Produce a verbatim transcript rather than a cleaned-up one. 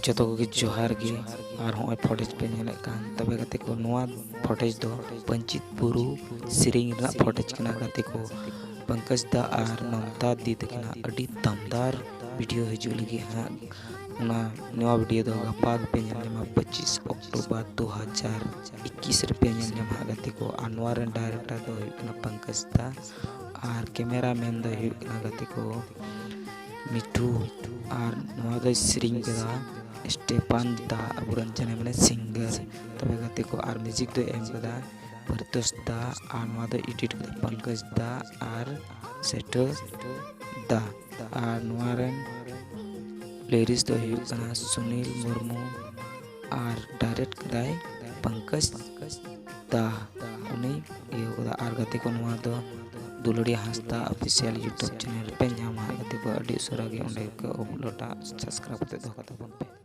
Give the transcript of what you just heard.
ᱡᱚᱛᱚ ᱠᱚᱜᱮ ᱡᱚᱦᱟᱨ ᱜᱮ᱾ ᱟᱨ ᱦᱚᱸᱜᱼᱚᱭ footage ᱯᱮ ᱧᱮᱞᱮᱫ ᱠᱟᱱ, ᱛᱚᱵᱮ ᱜᱟᱛᱮ ᱠᱚ, ᱱᱚᱣᱟ footage ᱫᱚ ᱯᱟᱹᱧᱪᱤᱛ ᱵᱩᱨᱩ ᱥᱮᱨᱮᱧ ᱨᱮᱱᱟᱜ footage ᱠᱟᱱᱟ ᱜᱟᱛᱮ ᱠᱚ᱾ ᱯᱚᱝᱠᱚᱡᱽ ᱫᱟ ᱟᱨ ᱢᱚᱢᱛᱟ ᱫᱤ ᱛᱟᱹᱠᱤᱱᱟᱜ ᱟᱹᱰᱤ ᱫᱟᱢᱫᱟᱨ video ᱦᱤᱡᱩᱜ ᱞᱟᱹᱜᱤᱫ ᱦᱟᱸᱜ᱾ ᱚᱱᱟ ᱱᱚᱣᱟ video ᱫᱚ ᱜᱟᱯᱟ ᱜᱮᱯᱮ ᱧᱮᱞ ᱧᱟᱢᱟ, ᱯᱚᱸᱪᱤᱥ ᱚᱠᱴᱳᱵᱚᱨ ᱫᱩ ᱦᱟᱡᱟᱨ ᱤᱠᱤᱥ ᱨᱮᱯᱮ ᱧᱮᱞ ᱧᱟᱢᱟ ᱦᱟᱸᱜ ᱜᱟᱛᱮ ᱠᱚ᱾ ᱟᱨ ᱱᱚᱣᱟ ᱨᱮᱱ director ᱫᱚ ᱦᱩᱭᱩᱜ ᱠᱟᱱᱟ ᱯᱚᱝᱠᱚᱡᱽ ᱫᱟ, ᱟᱨ cameraman ᱫᱚᱭ ᱦᱩᱭᱩᱜ ᱠᱟᱱᱟ ᱜᱟᱛᱮ ᱠᱚ ᱢᱤᱴᱷᱩ᱾ ᱟᱨ ᱱᱚᱣᱟ ᱫᱚᱭ ᱥᱮᱨᱮᱧ ᱠᱟᱫᱟ ᱥᱴᱮᱯᱷᱟᱱ ᱫᱟ, ᱟᱵᱚᱨᱮᱱ ᱡᱟᱦᱟᱸᱭ ᱢᱟᱱᱮ singer᱾ ᱛᱚᱵᱮ ᱜᱟᱛᱮ ᱠᱚ, ᱟᱨ music ᱫᱚᱭ ᱮᱢ ᱠᱟᱫᱟ ᱯᱟᱨᱤᱛᱳᱥ ᱫᱟ, ᱟᱨ ᱱᱚᱣᱟ ᱫᱚ edit ᱠᱟᱫᱟ ᱯᱚᱝᱠᱚᱡᱽ ᱫᱟ ᱟᱨ ᱥᱮᱴᱷᱳ ᱫᱟ᱾ ᱟᱨ ᱱᱚᱣᱟ ᱨᱮᱱ lyrics ᱫᱚ ᱦᱩᱭᱩᱜ ᱠᱟᱱᱟ ᱥᱩᱱᱤᱞ ᱢᱩᱨᱢᱩ, ᱟᱨ direct ᱠᱟᱫᱟᱭ ᱯᱚᱝᱠᱚᱡᱽ ᱫᱟ, ᱩᱱᱤ ᱤᱭᱟᱹ ᱠᱟᱫᱟ᱾ ᱟᱨ ᱜᱟᱛᱮ ᱠᱚ, ᱱᱚᱣᱟ ᱫᱚ ᱫᱩᱞᱟᱹᱲᱤᱭᱟᱹ ᱦᱟᱸᱥᱫᱟ official YouTube channel ᱨᱮᱯᱮ ᱧᱟᱢᱟ ᱜᱟᱛᱮ ᱠᱚ, ᱟᱹᱰᱤ ᱩᱥᱟᱹᱨᱟ ᱜᱮ ᱚᱸᱰᱮ ᱠᱚ uploadᱟ, subscribe ᱠᱟᱛᱮ ᱫᱚᱦᱚ ᱠᱟᱛᱟ ᱵᱚᱱ ᱯᱮ᱾